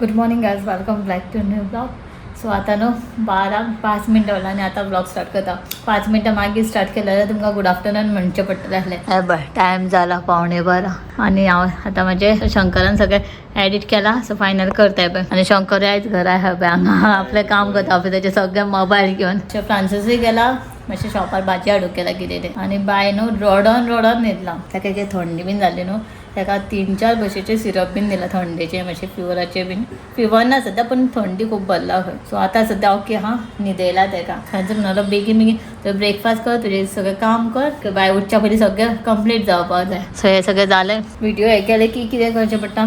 Good morning guys, welcome back to new vlog. So आतां न्हू 12:05 जालां आनी आतां व्लॉग स्टार्ट करता. 5 मिनटां मागीर स्टार्ट केलें जाल्यार तुमकां गुड आफ्टरनून म्हणचें पडटलें आसलें. हे पळय, टायम जाला 11:45 आनी हांव आतां म्हाजें शंकरान सगळें एडिट केलां, सो फायनल करताय पळय. आनी शंकर आयज घरा आहा पळय, हांगा आपलें काम करता ऑफिसाचें सगळें मोबायल घेवन. फ्रांसीसूय गेला मातशें शॉपार भाजी हाडूंक गेला कितें तें. आनी बाय न्हू रडोन रडोन न्हिदलां. ताका कितें थंडी बीन जाल्ली न्हू, ताका तीन चार भशेचे सिरप बीन दिला थंडेचे, मातशे फिवराचे बीन. फिवर ना सद्या, पण थंडी खूब भरला खंय. सो आतां सद्या ओके हा, न्हिदयला ताका. फ्रांसीस म्हणलो, बेगीन बेगीन तुवें ब्रेकफास्ट कर, तुजें सगळें काम कर, बाय उठच्या पयलीं सगळें कंप्लीट जावपाक जाय. सो हें सगळें जालें. व्हिडियो हें केलें की कितें करचें पडटा,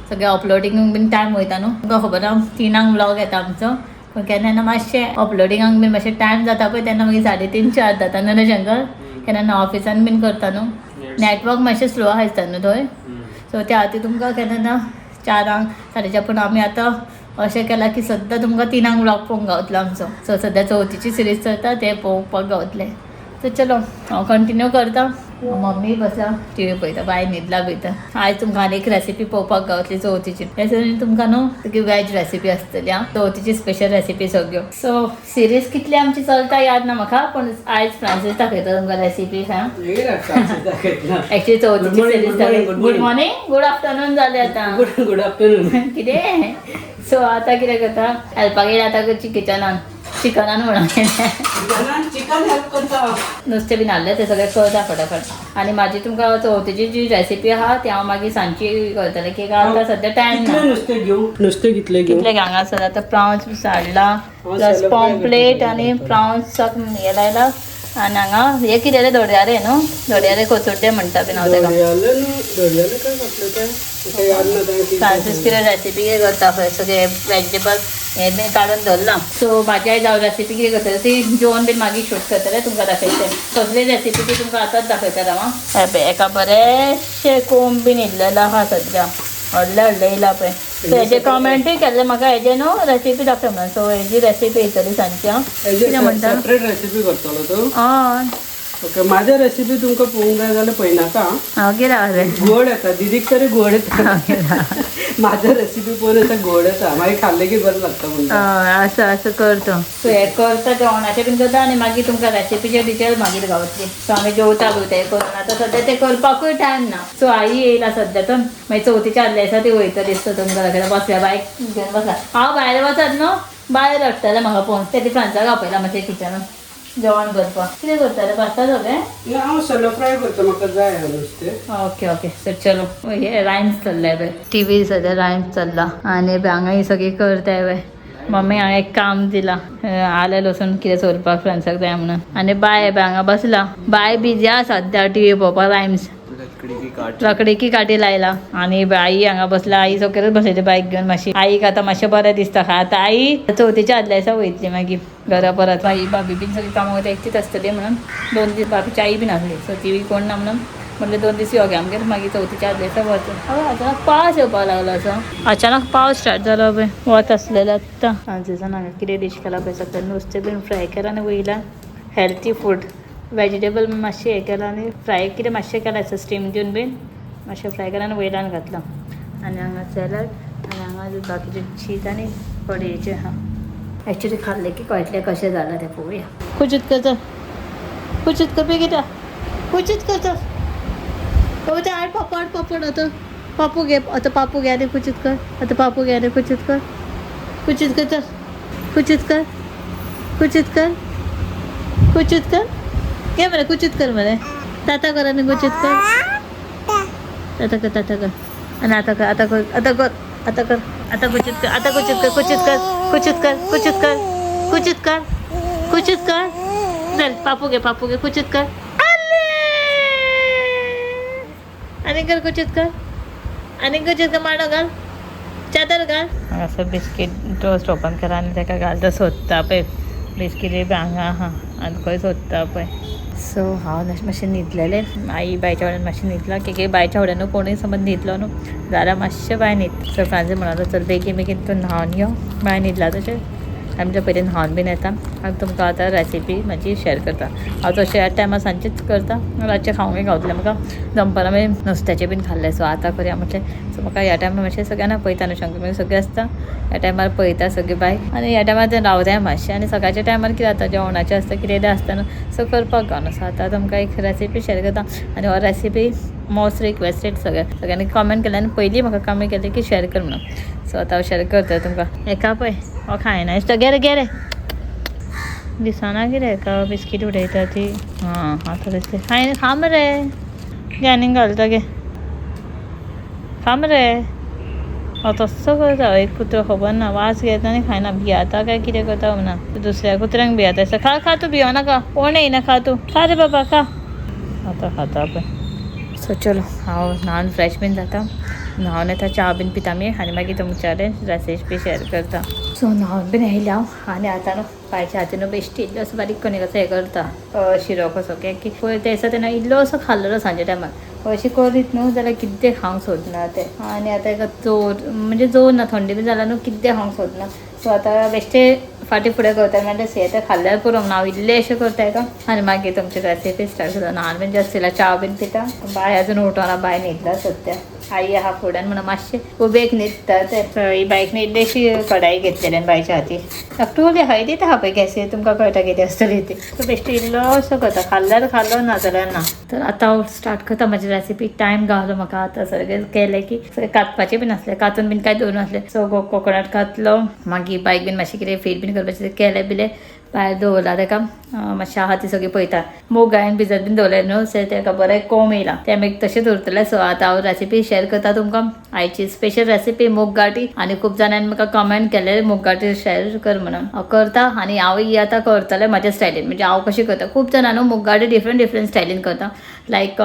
सगळें अपलोडींग बीन टायम वयता न्हू. तुमकां खबर आहा, 3ांक व्लॉग येता आमचो, पूण केन्ना केन्ना मातशें अपलोडिंगाक बीन मातशें टायम जाता पळय, तेन्ना मागीर 3:30 4 जाता. न्हू शंकर? केन्ना केन्ना ऑफिसान बीन करता न्हू, नॅटवर्क मातशें स्लो आसा दिसता न्हू थंय. सो त्या खातीर तुमकां केन्ना केन्ना 4ांक, 4:30. पूण आमी आतां अशें केलां की सद्दां तुमकां 3ांक व्लॉग पळोवंक गावतलो आमचो. सो सद्या चवथीची सिरीज चलता, तें पळोवपाक गावतलें. सो चलो, हांव कंटिन्यू करता. मम्मी बसला टीव्ही पळयता, बाय न्हिदला भितर. आयज तुमकां आनी एक रेसिपी पळोवपाक गावतली चवथीची. हे तुमकां न्हू तुगी वेज रेसिपी आसतली आं, चवथीची स्पेशल रेसिपी सगळ्यो. सो सिरीज कितली आमची चलता याद ना म्हाका, पूण आयज फ्रांसीस दाखयता तुमकां रेसिपी. हां, actually चवथीची series. Good morning, good afternoon जालें आतां. Good afternoon. कितें? सो आतां कितें करता? हेल्पाक येयला आतां किचनान, चिकनान म्हणून. चिकन हेल्प करता. नुस्तें बीन हाडलें, तें सगळें करता फटाफट. आनी म्हाजी तुमकां चवथीची जी रेसिपी आहा, ती हांव मागीर सांजची करतलें, कित्याक आतां सद्या टायम ना. नुस्तें घेवं? नुस्तें कितलें घेवं? कितलें हांगासर आतां प्रावन्स हाडला, प्लस पॉम्पलेट आनी प्रावन्साक हें लायला. आनी हांगा हें कितें रे? दोडयारे न्हू, दोडयारे कोचोड्डे म्हणटा बीन हांव ताका. दोडयाले न्हू, दोडयाले काय घातलें तें म्हाका याद ना तें कितें. फ्रांसीस कितें रेसिपी कितें करता पळय, सगळें वेजिटेबल हें बीन काडून दवरलां. सो म्हाजी आयज हांव रेसिपी कितें करतलें ती जेवण बीन मागीर शूट करतलें, तुमकां दाखयतलें. कसली रेसिपी ती तुमकां आतांच दाखयतलें हांव. हें पळय, एका बरेंशें कोंब बीन येयल्लेलो आहा सद्या, व्हडलें व्हडलें येयला पळय. सो हेजे कमेंटूय केल्ले म्हाका, हेजे न्हू रेसिपी दाखय म्हणून. सो हेजी रेसिपी येतली सांजची आं. कितें म्हणटा? सेपरेट रेसिपी करतलो तूं? हय. ओके, माझ्या रेसिपी तुमकां पळोवंक जाय जाल्यार पळयनाका. हांव कितें आसलें? गोड येता दिदीक तरी, गोड येता. माझ्या रेसिपी पळोवन अशें गोड येता, मागीर खाल्लें की बरें लागता म्हणटा. हय, असं असं करतो. सो हें करता, जेवणाचें बीन करता आनी मागीर तुमकां रेसिपीचे डिटेल मागीर गावतली. सो आमी जेवता बी तें करून. आतां सद्या तें करपाकूय टायम ना. सो आई येयला सद्या तर, मागीर चवथीच्या आदल्या दिसा ती वयता दिसता. तुमकां दाखयता, बसल्या, बायक घेवन बसला. हांव भायर वचत न्हू, बाय रडटलें म्हाका पळोवन. ते फ्रांसाक आपयला मातशें किचनान जेवण करपाक. कितें करतलें? पास्ता सगळें? ना, हांव शॅलो फ्राय करता, म्हाका जाय नुस्तें. ओके ओके सर, चलो. हे रायम्स चल्ले पळय टीव्हीर, सद्या रायम्स चल्ला. आनी हांगा ही सगळी करताय पळय. मम्मी हांगा एक काम दिला, आलें लसूण कितें सोलपाक फ्रेंड्साक जाय म्हणून. आनी बाय पळय हांगा बसला. बाय बिजी आसा सद्या टीव्ही पळोवपाक, रायम्स. लकडी की काठी लायला. आणि आई हांगा बसला. आई सकयलच बसयली बायक घेवन मातशी. आईक आतां मातशें बरें दिसता. आतां आई चवथीच्या आदल्या दिसा वयतली मागीर घरा परत. आई भाभी बीन सगळी कामां वयता, एकटीच आसतली म्हणून 2 दीस. भाभीची आई बीन आसली, सो ती कोण ना म्हणून म्हटलें 2 दीस यो आमगेर, मागीर चवथीच्या आदल्या दिसा वच. हय, अचानक पावस येवपाक लागलो असो. अचानक पावस स्टार्ट जालो पळय, वत आसलेलें आत्तां. फ्रांसिसान हांगा कितें डीश केला पळय, सगळें नुस्तें बीन फ्राय केलां आनी वयला हेल्थी फूड. वेजिटेबल मातशें हें केलां आनी फ्राय कितें मातशें केलां, स्टीम दिवन बीन मातशें फ्राय केलां आनी वयल्यान घातलां. आनी हांगा सॅलड आनी हांगा बाकीचें शीत आनी कडयेचें आहा. एक्चुली खाल्लें की कळटलें कशें जालां तें. पळोवया. कुचीत करता, कुचीत कर बेगीन, कुचीत करता. कविता, हाड पापू, हाड पापड. आतां पापू घे, आतां पापू घे आनी कुचीत कर. आतां पापू घे आनी कुचीत कर. कुचीत कर, चल. कुचीत कर, कुचीत कर, कुचीत कर. घे मरे, कुचीत कर मरे. ताता कर आनी कुचीत कर. ताता कर, ताता कर आनी आतां कर, आतां कर, आतां कर, आतां कर, आतां कुचीत कर, आतां कुचीत कर, कुचीत कर, कुचीत कर, कुचीत कर, कुचीत कर, कुचीत कर. चल, पापू घे, पापू घे, कुचीत कर. आले. आनी कर, कुचीत कर, आनी कुचीत कर. मांडो घाल, चादर घाल. हांगासर बिस्कीट टोस्ट ओपन केला आनी ताका घालता. सोदता पळय बिस्कीट बी हांगा आहा आनी खंय सोदता पळय. सो हांव मातशें न्हिदलेलें. आई बायच्या वाड्यान मातशें न्हिदलां की बायच्या वाड्यान न्हू, कोणूय समज न्हिदलो न्हू जाल्यार मातशें बाय न्हिद. सो फ्रांसीस म्हणालो, चल बेगीन बेगीन तूं न्हांवन यो. बाय न्हिदला तशें. आमच्या पयलीं न्हावन बीन येता आनी तुमकां आतां रेसिपी म्हाजी शेअर करता. हांव तशें ह्या टायमार सांजचेच करता, रातचें खावंकय गावतलें म्हाका. दनपारां मागीर नुस्त्याचें बीन खाल्लें, सो आतां करया म्हटलें. सो म्हाका ह्या टायमार मातशें सगळ्यांना पळयता न्हू, शंकर सगळें आसता ह्या टायमार पळयता सगळीं बाय. आनी ह्या टायमार ते रावताय मातशें. आनी सकाळच्या टायमार कितें जाता, जेवणाचें आसता कितें आसता न्हू, सो करपाक गावना. सो आतां तुमकां एक रेसिपी शेअर करता आनी हो रेसिपी मोस्ट रिक्वेस्टेड, सगळ्यांनी कमेंट केले आनी पयलीं म्हाका कमेंट केली की शेअर कर म्हणून. सो आतां हांव शेअर करता तुमकां. एका पळय हो खायना दिसता, गेरे गेरे दिसना कितें एका बिस्कीट उडयता ती. आं आतां दिसता खायना, खा मरे घे आनीक घालता, घे खा मरे. हांव तस्सो करता, एक कुत्रो खबर ना वास घेता आनी खायना, भियाता काय कितें करता ना, दुसऱ्या कुत्र्यांक भियाता दिसता. खा खा तूं भियो नाका, कोण येयना, खा तूं, खा रे बाबा खा. आतां खाता पळय. सो चलो हांव न्हावन फ्रेश बीन जाता, न्हावन येता, च्या बीन पिता आमी आनी मागीर तुमच्या कडेन रेसिपी शेअर करता. सो न्हावन बीन येयल्या हांव आनी आतां न्हू बायच्या हातीन न्हू बेश्टी इल्लोसो बारीक कणी कसो हें करता शिरो कसो की पळय ते दिसा तेन्ना इल्लोसो खाल्लेलो सांजे टायमार, अशें करीत न्हू जाल्यार कितें खावंक सोदना तें. आनी आतां एका जोर म्हणजे जोर ना, थंडी बीन जाल्यार न्हू कितें खावंक सोदना. सो आतां बेश्टे फाटीं फुडें करता म्हणल्यार हें तें खाल्ल्यार पुरो म्हणून हांव इल्लें अशें करता एका आनी मागीर तुमची रेसिपी स्टार्ट करता. न्हावन बीन जास्त येयला, च्या बीन पिता. बाय अजून उठोना, बाय न्हिदला सद्या, आई आहा फुड्यान म्हणून मातशें उबेक न्हिदता तें. ही बायक न्ही इल्लीशी कडाई घेतलेली आनी बायच्या हाती धाकटुली हय दिता हा पळय गॅसीर, तुमकां कळटा कितें आसतली ती. सो बेश्टी इल्लोसो करता, खाल्ल्यार खाल्लो ना जाल्यार ना. तर आतां हांव स्टार्ट करता म्हाजी रेसिपी. टायम गावलो म्हाका आतां, सगळें केलें की सगळें कातपाचें बीन आसलें, कातून बीन कांय दवरूं नासलें. सो कोकोनट कातलो, मागीर बायक बीन मातशें कितें फीड बीन करपाचें केलें बिलें भायर दवरला ताका. मातशें आहा ती सगळी पळयता. मूग हांवें भिजत बीन दवरलें न्हू, सो ताका बरें कोम येयला, तें मागीर तशें दवरतलें. सो आतां हांव रेसिपी शेअर करता तुमकां, आयची स्पेशल रेसिपी मूग गाठी. आनी खूब जाणांनी म्हाका कमेंट केले मूग गाठी शेअर कर म्हणून, हांव करता. आनी हांव ही आतां करतलें म्हाज्या स्टायलीन, म्हणजे हांव कशें करता. खूब जाणां न्हू मूग गाठी डिफरंट डिफरंट स्टायलीन करता, लायक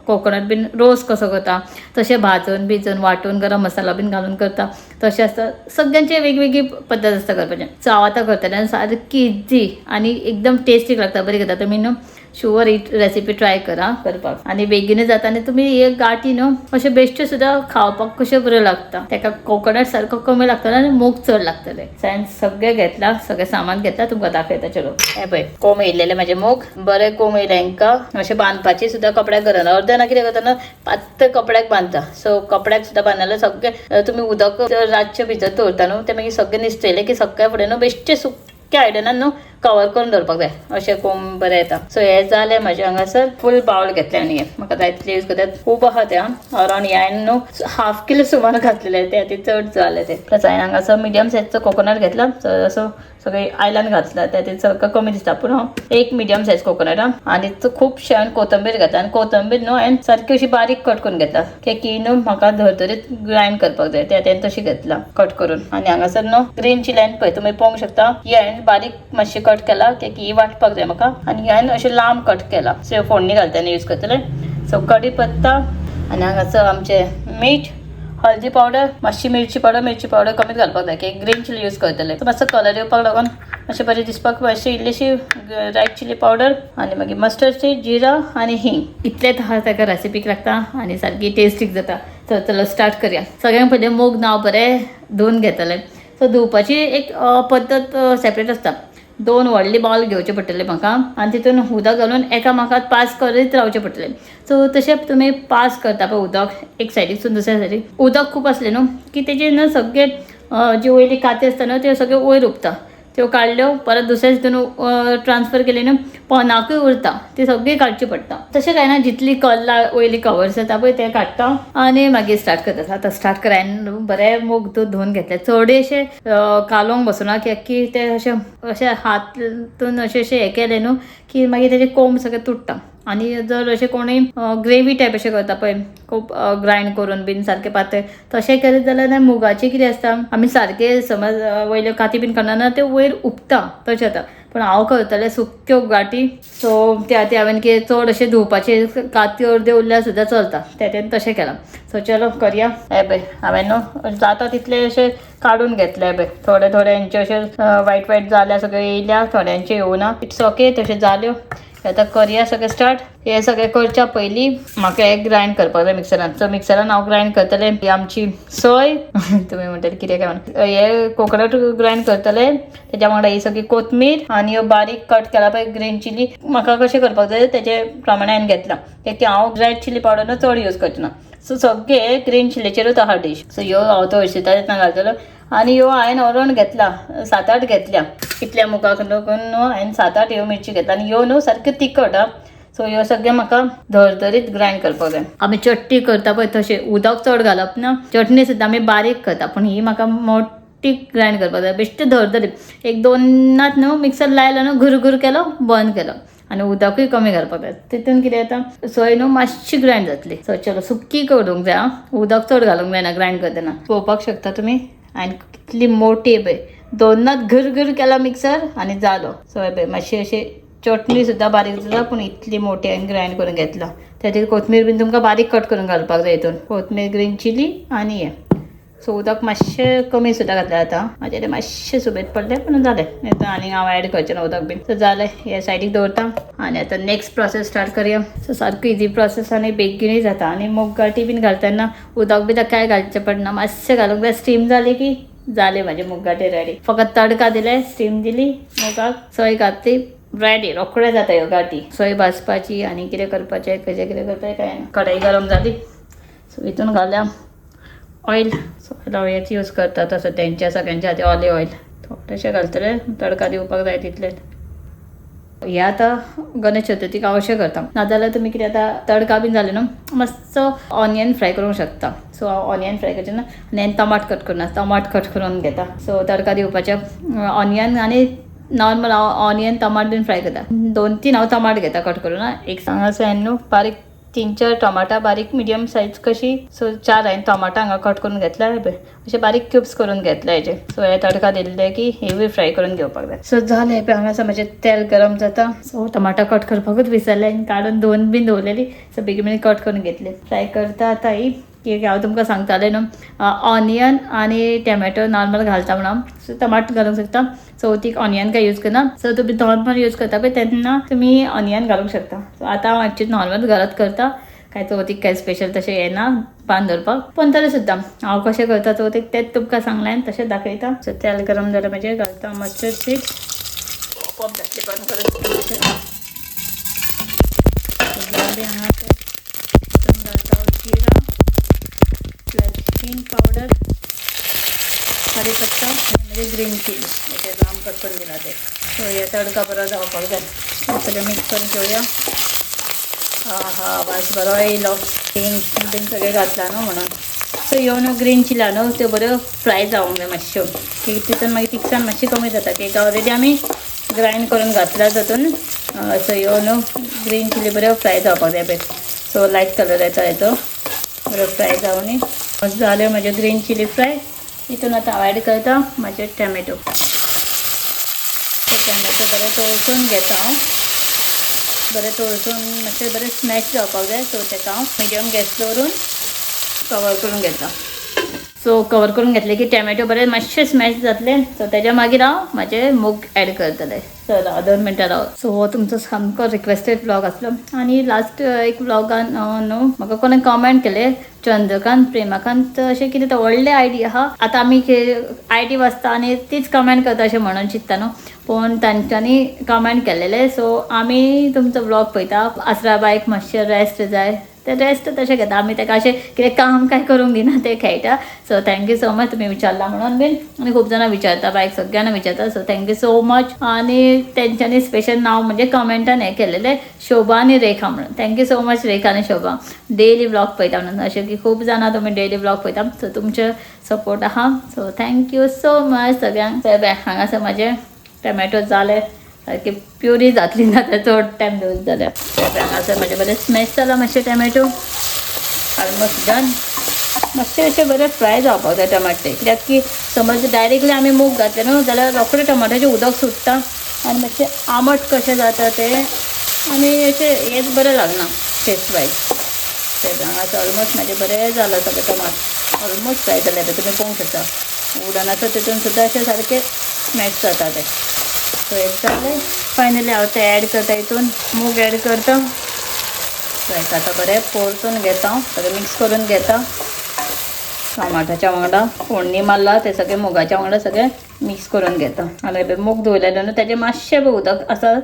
कोकोनट बीन रोस कसो करता तशें भाजून बिजून वांटून गरम मसाला बीन घालून करता, तशें आसता. सगळ्यांची वेगवेगळी पद्दत आसता करपाची. सो हांव आतां करतलें आनी सारकी इजी आनी एकदम टेस्टी लागता, बरी करता. तुमी न्हू शुअर ही रेसिपी ट्राय करा करपाक आनी बेगीनूय जाता. आनी तुमी हे गाठी न्हू अशें बेश्टे सुद्दां खावपाक कशें बऱ्यो लागता, ताका कोकोनट सारको कमी लागतलो आनी मूग चड लागतले. सो हांवें सगळें घेतलां, सगळें सामान घेतलां, तुमकां दाखयता. चलो हें पळय कोम येयलेले म्हाजे मूग, बरें कोम येयले हांकां. अशें बांदपाची सुद्दां कपड्याक गरज ना. अर्दें जाणां कितें करता न्हू पातळ कपड्याक बांदता. सो कपड्याक सुद्दां बांदले सगळें तुमी उदक रातचें भिजत दवरता न्हू, तें मागीर सगळें निस्तयलें की सगळें फुडें न्हू बेश्टें सुक्या आयदनान न्हू कवर करून दवरपाक जाय, अशें कोम बरें येता. सो हें जालें म्हाजें हांगासर फूल बावल घेतलें आनी हें म्हाका जाय तितलें यूज करतात, खूब आहा तें. अरावंड ह्यान न्हू हाफ किलो सुमार घातलेलें तें, आतां चड जालें तें. प्लस हांवें हांगासर मिडियम सायजचो कोकोनट घेतला, सो असो सगळें आयल्यान घातला तें ते सगळें कमी दिसता, पूण हांव एक मिडियम सायज कोकोनट. आनी खूबशें हांवें कोथंबीर घातला आनी कोथंबीर न्हू हांवें सारकी अशी बारीक कट करून घेतला, की न्हू म्हाका धरधरीत ग्रायंड करपाक जाय, तें हांवें तशी घेतला कट करून. आनी हांगासर न्हू ग्रीन चिली हांवें पळय तुमी पळोवंक शकता, ही हांवें बारीक मातशी कट केला की ही वांटपाक जाय म्हाका. आनी हांवें अशें लांब कट केला, सो फोडणी घालता यूज करतले. सो कडी पत्ता आनी हांगासर आमचें मीठ, हळदी पावडर, मातशी मिरची पावडर, मिरची पावडर कमीच घालपाक जाय की ग्रीन चिली यूज करतले, सो मातसो कलर येवपाक लागून मातशें बरें दिसपाक मातशी इल्लीशी रेड चिली पावडर आनी मागीर मस्टर्ड सीड, जिरा आनी हिंग. इतलेंच आहा ताका रेसिपीक लागता आनी सारकी टेस्टीक जाता. सो चलो स्टार्ट करया. सगळ्यांत पयलीं मूग नांव बरें धुवन घेतलें. सो धुवपाची एक पद्दत सेपरेट आसता. दोन व्हडले बावल घेवचे पडटले म्हाका आनी तितून उदक घालून एकामेकाक पास करीत रावचें पडटलें. सो तशें तुमी पास करता पळय उदक एक सायडीकसून दुसऱ्या सायडीक, उदक खूब आसलें न्हू की तेजे न्हू सगळे जी वयली काती आसता न्हू त्यो सगळ्यो वयर उबता, त्यो काडल्यो परत दुसऱ्या हितून ट्रान्सफर केले न्हू पोनाकूय उरता, ती सगळी काडची पडटा. तशें कांय ना, जितली कल्ला वयली कवर्स येता पळय ते काडटा आनी मागीर स्टार्ट करता. आतां स्टार्ट कर. हांवें बरें मूग धुवन घेतले, चड अशें कालोवंक बसना की ते अशें अशें हातून अशें अशें हें केलें न्हू की मागीर तेजे कोंब सगळे तुट्टा. आनी जर अशें कोणूय ग्रेवी टायप अशें करता पळय खूब ग्रायंड करून बीन सारकें पातळ, तशें करीत जाल्यार मुगाचें कितें आसता, आमी सारकें समज वयल्यो काती बीन काडना ना त्यो वयर उबता तशें जाता. पूण हांव करतलें सुक्यो गाठी, सो त्या खातीर हांवें कितें चड अशें धुवपाचें काती अर्द्यो उरल्यार सुद्दां चलता, त्या खातीर तशें केलां. सो चलो करया. हें पळय हांवें न्हू जाता तितलें अशें काडून घेतले पळय. थोडे थोड्यांचे अशे वायट वायट जाल्या सगळे येयल्या, थोड्यांचे येवना. It's okay, तशें जाल्यो. आतां करया सगळें स्टार्ट. हे सगळें करच्या पयलीं म्हाका एक ग्रायंड करपाक जाय मिक्सरान. सो मिक्सरान हांव ग्रायंड करतलें ही आमची सोय. तुमी म्हणटले कितें काय म्हणून. हे कोकोनट ग्रायंड करतले, तेच्या वांगडा ही सगळी कोथमीर आनी ह्यो बारीक कट केला पळय ग्रीन चिली. म्हाका कशें करपाक जाय तेजे प्रमाणे हांवें घेतला, कित्याक की हांव रेड चिली पावडर चड यूज करचो ना. सो सगळे ग्रीन चिलीचेरूच आहा डीश. सो ह्यो हांव तळशिता तेन्ना घालतलो. आनी ह्यो हांवें अरावंड घेतला 7-8 घेतल्या इतल्या मुगाक लागून न्हू हांवें 7-8 ह्यो मिरची घेतल्या. आनी ह्यो न्हू सारक्यो तिखट आं. सो ह्यो सगळें म्हाका धरधरीत ग्रायंड करपाक जाय. आमी चटणी करता पळय तशें उदक चड घालप ना, चटणी सुद्दां आमी बारीक करता, पूण ही म्हाका मोठी ग्रायंड करपाक जाय, बेश्टे धरधरीत. एक दोनात न्हू मिक्सर लायलो न्हू, घुरघुर केलो, बंद केलो. आनी उदकूय कमी घालपाक जाय, तितून कितें जाता सोय न्हू मातशी ग्रायंड जातली. सो चलो सुकी करूंक जाय आं, उदक चड घालूंक जायना ग्रायंड करतना. पळोवपाक शकता तुमी आनी कितली मोटी पळय, दोनात घुरघुर केला मिक्सर आनी जालो. सो पळय मातशी अशी चटणी सुद्दां बारीक जाता, पूण इतली मोटी हांवें ग्रायंड करून घेतला. ताचेर कोथमीर बीन तुमकां बारीक कट करून घालपाक जाय हितून, कोथमीर ग्रीन चिली आनी हें. सो उदक मातशें कमी सुद्दां घातलें आतां, म्हाजें तें मातशें सुबेद पडलें पूण जालें, आतां आनी हांव एड करचें ना उदक बीन. सो जालें, हे सायडीक दवरता आनी आतां नेक्स्ट प्रोसेस स्टार्ट करया. सो सारको इजी प्रोसेस आनी बेगीनूय जाता. आनी मुगगाठी बीन घालता तेन्ना उदक बी कांय घालचें पडना, मातशें घालूंक जाय. स्टीम जाली की जाले म्हाजे मुगगाठी रेडी. फकत तडका दिले, स्टीम दिली मुगाक, सोय घातली, रेडी. रोखडे जाता ह्यो गाठी. सोय भाजपाची आनी कितें करपाचें, कशें कितें करपाचें कांय ना. कढाई गरम जाली, सो हितून घालया ऑयल. सो हांव हेच यूज करता तसो तेंच्या सगळ्यांच्या खातीर ऑलिव ऑयल थोडेशें घालतले, तडका दिवपाक जाय तितले. हे आतां गणेश चतुर्थीक हांव अशें करता, नाजाल्यार तुमी कितें आतां तडका बीन जाले न्हू मातसो ऑनियन फ्राय करूंक शकता. सो हांव ऑनियन फ्राय करचें ना आनी हांवें टमाट कट करूं ना, टमाट कट करून घेता. सो तडका दिवपाचें ऑनियन आनी नॉर्मल हांव ऑनियन टमाट बीन फ्राय करता. 2-3 हांव टमाट घेता कट करून. एक हांगासर हांवें न्हू बारीक 3-4 टमाटां बारीक मिडियम सायज कशी. सो 4 हांवें टमाटां हांगा कट करून घेतल्या पळय, अशे बारीक क्यूब्स करून घेतले हेजे. सो हे तडका दिल्ले की हेवूय फ्राय करून घेवपाक जाय. सो जालें पळय हांगासर म्हाजें तेल गरम जाता. सो टमाटां कट करपाकूच विसरलें आनी काडून 2 बीन दवरलेली. सो बेगीन बेगीन कट करून घेतले. फ्राय करता आतां ही की हांव तुमकां सांगतालें न्हू ऑनियन आनी टॅमॅटो नॉर्मल घालता म्हणून. सो टमाट घालूंक शकता, चवथीक ऑनियन काय यूज करना. सो तुमी नॉर्मल यूज करता पळय तेन्ना तुमी ऑनियन घालूंक शकता. सो आतां हांव एक्चुली नॉर्मल घरात करता, काय चवथीक काय स्पेशल तशें येना पान दवरपाक, पूण तरी सुद्दां हांव कशें करता चवथीक तेंच तुमकां सांगलें आनी तशें दाखयता. सो तेल गरम जालें म्हणजे घालता मस्टर्ड सीड, पॉप जातलें बंद करून. जालें हांगा घालता जिरा प्लस हिंग पावडर, कढीपत्ता आनी मागीर ग्रीन चिली हेजे लांब कट करून दिला ते. सो हे तडका बरो जावपाक जाय, सगळें मिक्स करून घेवया. हा हा वास बरो येयलो, हिंग बीन सगळें घातलां न्हू म्हणून. सो ह्यो न्हू ग्रीन चिली न्हू त्यो बऱ्यो फ्राय जावंक जाय मातश्यो, की तितून मागीर तिखसाण मातशी कमी जाता, की ऑलरेडी आमी ग्रायंड करून घातला तातून. सो ह्यो न्हू ग्रीन चिली बऱ्यो फ्राय जावपाक जाय पळय. सो लायट कलर येता हेचो, बरो फ्राय जावनी. जाल्यो म्हाज्यो ग्रीन चिली फ्राय. तितून आतां हांव एड करता म्हाजे टॅमॅटो. टॅमॅटो बरें तळसून घेता हांव, बरें तळसून मातशें बरें स्मॅश जावपाक जाय. सो तेका हांव मिडियम गॅस दवरून कवर करून घेता. सो कवर करून घेतले की टॅमॅटो बरें मातशें स्मॅश जातले. सो तेज्या मागीर हांव म्हाजे मूग एड करतलें. सो राव 2 मिनटां राव. सो हो तुमचो सामको रिक्वेस्टेड व्लॉग आसलो. आनी लास्ट एक व्लॉगान न्हू म्हाका कोणें कॉमेंट केलें, चंद्रकांत प्रेमाकांत अशें कितें तो व्हडलें आयडी आहा. आतां आमी आयडी वाचता आनी तीच कमेंट करता अशें म्हणून चिंत्ता न्हू, पूण तांच्यांनी कमेंट केलेलें. सो आमी तुमचो व्लॉग पळयता, आसराबायक मातशें रेस्ट जाय, ते रेस्ट तशें घेता आमी, ताका अशें कितें काम काय करूंक दिना, ते खेळटा. So thank you so much तुमी विचारला म्हणून बीन, आनी खूब जाणां विचारता, बायक सगळ्यांना विचारता. So thank you so much. आनी तेंच्यांनी स्पेशल नांव म्हणजे कमेंटान हें केलेलें, शोभा आनी रेखा म्हणून. Thank you so much Rekha आनी शोभा, डेली व्लॉग पळयता म्हणून. अशें की खूब जाणां तुमी डेली व्लॉग पळयता, सो तुमचें सपोर्ट आहा. So thank you so much सगळ्यांक. हांगासर म्हाजें टमॅटो जाले सारकी प्युरी जातली ना तर चड टायम दवरत जाल्यार. हांगासर म्हाजें बरें स्मॅश जाला मातशें टमॅटो, ऑलमोस्ट डन. मातशें अशें बरें फ्राय जावपाक जाय टमाटे, कित्याक की समज डायरेक्टली आमी मूग घातले न्हू जाल्यार रोखडें टमाट्याचें उदक सुट्टा आनी मातशें आमट कशें जाता तें, आनी अशें हेंच बरें लागना टेस्ट वायज. ते हांगासर ऑलमोस्ट म्हाजें बरें जालां सगळें टमाट ऑलमोस्ट फ्राय जालें, आतां तुमी पळोवंक शकता. उडन आसा तितून सुद्दां अशें सारकें स्मॅश जाता तें. सो हें जालें. फायनली हांव तें एड करता हितून मूग एड करता. सो हेका आतां बरें परतून घेता, सगळें मिक्स करून घेता. टमाटाच्या वांगडा फोडणी मारला ते सगळे मुगाच्या वांगडा सगळें मिक्स करून घेता. आनी पळय मूग धुवलेले न्हू तेजें मातशें उदक आसा.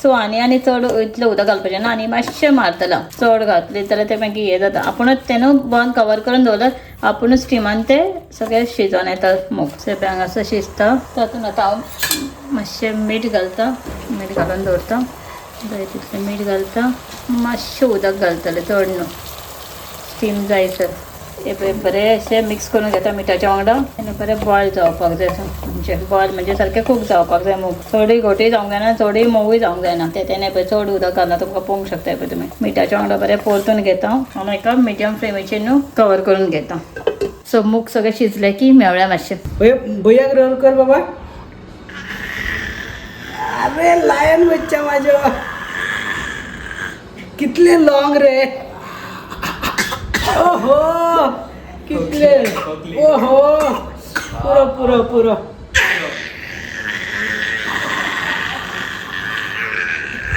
सो आनी आनी चड इतलें उदक घालपाचें ना, आनी मातशें मारतलें. चड घातलें जाल्यार तें मागीर हें जाता. आपुणूच तें न्हू बंद कवर करून दवरल्यार आपुणूच स्टिमान तें सगळें शिजोन येता मूग. सो पळय हांगासर शिजता. तातूंत आतां हांव मातशें मीठ घालता, मीठ घालून दवरता. जाय तितलें मीठ घालता. मातशें उदक घालतलें, चड न्हू, स्टीम जायसर. हे पळय बरें अशें मिक्स करून घेता मिठाच्या वांगडा आनी बरें बॉयल जावपाक जाय. म्हणजे बॉयल म्हणजे सारकें कूक जावपाक जाय मूग. चडूय घोटूय जावंक जायना, चडूय मोवूय जावंक जायना. तें तें पळय चड उदक घालना, तुमकां पळोवंक शकता पळय तुमी. मिठाच्या वांगडा बरें परतून घेता आनी एका मिडियम फ्लेमीचेर न्हू कवर करून घेता. सो मूग सगळें शिजलें की मेवळ्या मातशें. भैया, भैयाक रोल कर बाबा. अरे लायन बच्चा माझो, कितले लॉंग रे. ओहो कितले, ओहो पुरो पुरो पुरो.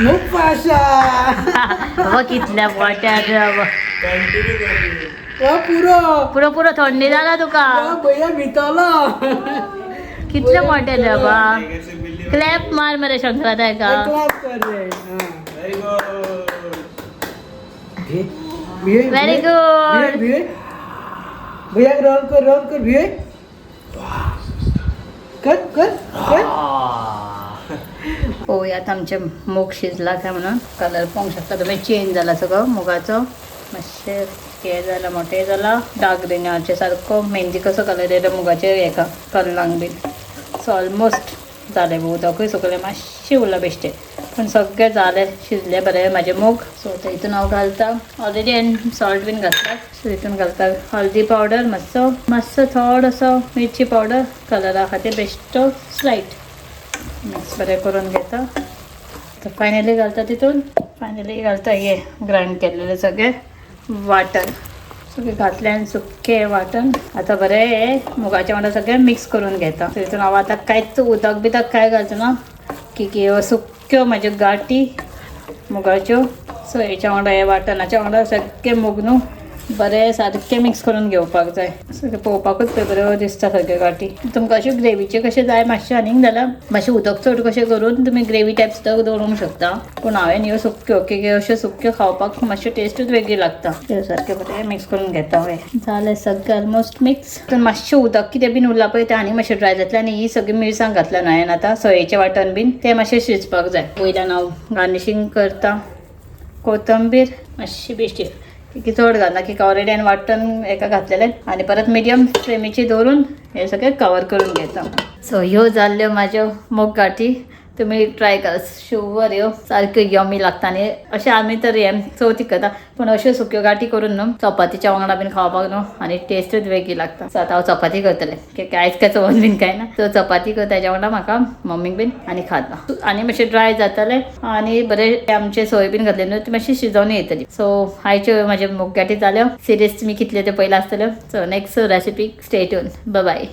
मुपाशा. बाबा कितल्या वाट्यार. ओ पुरो. पुरो पुरो, थंडी जाला तुका. ओ भैया भितलो. कितले मोठे रे बाबा. क्लॅप मार मरे शंकरा ताका. क्लॅप कर रे. Very good. भैया रोल कर, रोल कर भिये, कर कर कर. पळोवया आतां आमचें मूग शिजला काय म्हणून. कलर पळोवंक शकता तुमी, चेंज जाला सगळो मुगाचो. मातशें हें जाला, मोठें जाला, डार्क ग्रीनाचे सारको मेहंदी कसो कलर येयलो मुगाचे हेका कल्लांक बीन. सो ऑलमोस्ट जालें, उदकूय सुकलें, मातशें उरलां बेश्टें, पूण सगळें जालें, शिजलें बरें म्हाजें मूग. सो आतां हितून हांव घालता, ऑलरेडी हांवें सॉल्ट बीन घातला. सो हितून घालता हळदी पावडर मातसो, मातसो थोडोसो मिरची पावडर कलरा खातीर बेश्टो स्लायट. मिक्स बरें करून घेता. तर फायनली घालता तितून, फायनली घालता हे ग्रायंड केल्लेलें सगळें वांटण. सगळें घातलें आनी सुकें वांटण आतां बरें हे मुगाच्या वांगडा सगळें मिक्स करून घेता. तितून हांव आतां कांयच उदक बिदक कांय घालचो ना, की ह्यो सुक्यो म्हाज्यो गांठी मुगाच्यो. सो हेच्या वांगडा हे वांटणाच्या वांगडा सगळें मूग न्हू बरें सारकें मिक्स करून घेवपाक जाय. सगळें पळोवपाकूच पळय बऱ्यो दिसता सगळ्यो गांठी. तुमकां अश्यो ग्रेवीच्यो कशें जाय मातशें आनीक जाल्यार मातशें उदक चड कशें करून तुमी ग्रेवी टायप सुद्दां दवरूंक शकता. पूण हांवें ह्यो सुक्यो की अश्यो सुक्यो खावपाक मातश्यो टेस्टूच वेगळी लागता. त्यो सारकें बरें मिक्स करून घेता. हय जालें सगळें ऑलमोस्ट मिक्स. तर मातशें उदक कितें बीन उरलां पळय तें आनी मातशें ड्राय जातलें. आनी ही सगळी मिरसांग घातल्या न्हू हांवें आतां सोयेचें वांटण बीन तें मातशें शिजपाक जाय. वयल्यान हांव गार्निशींग करता कोथंबीर मातशी बेश्टी, की चड घालना की ऑलरेडी हांवें वांटण एका घातलेलें. आनी परत मिडियम फ्लेमीचेर दवरून हें सगळें कवर करून घेता. सो ह्यो जाल्ल्यो म्हाज्यो मूग गाठी. तुमी ट्राय करा, शुवर ह्यो सारक्यो यमी लागता. आनी अशें आमी तर हें चवथीक करता, पूण अश्यो सुक्यो गाठी करून न्हू चपातीच्या वांगडा बीन खावपाक न्हू आनी टेस्टूच वेगळी लागता. सो आतां हांव चपाती करतलें, की कांयच काय चवथ बीन काय ना. सो चपाती करता तेज्या वांगडा म्हाका मम्मीक बीन आनी खाता. आनी मातशें ड्राय जातलें आनी बरें आमचे सोय बीन घातले न्हू ती मातशी शिजोवन येतली. सो आयच्यो म्हाज्यो मूग गाठी जाल्यो. सिरीज तुमी कितल्यो त्यो पयला आसतल्यो. So next recipe stay tune. Bye.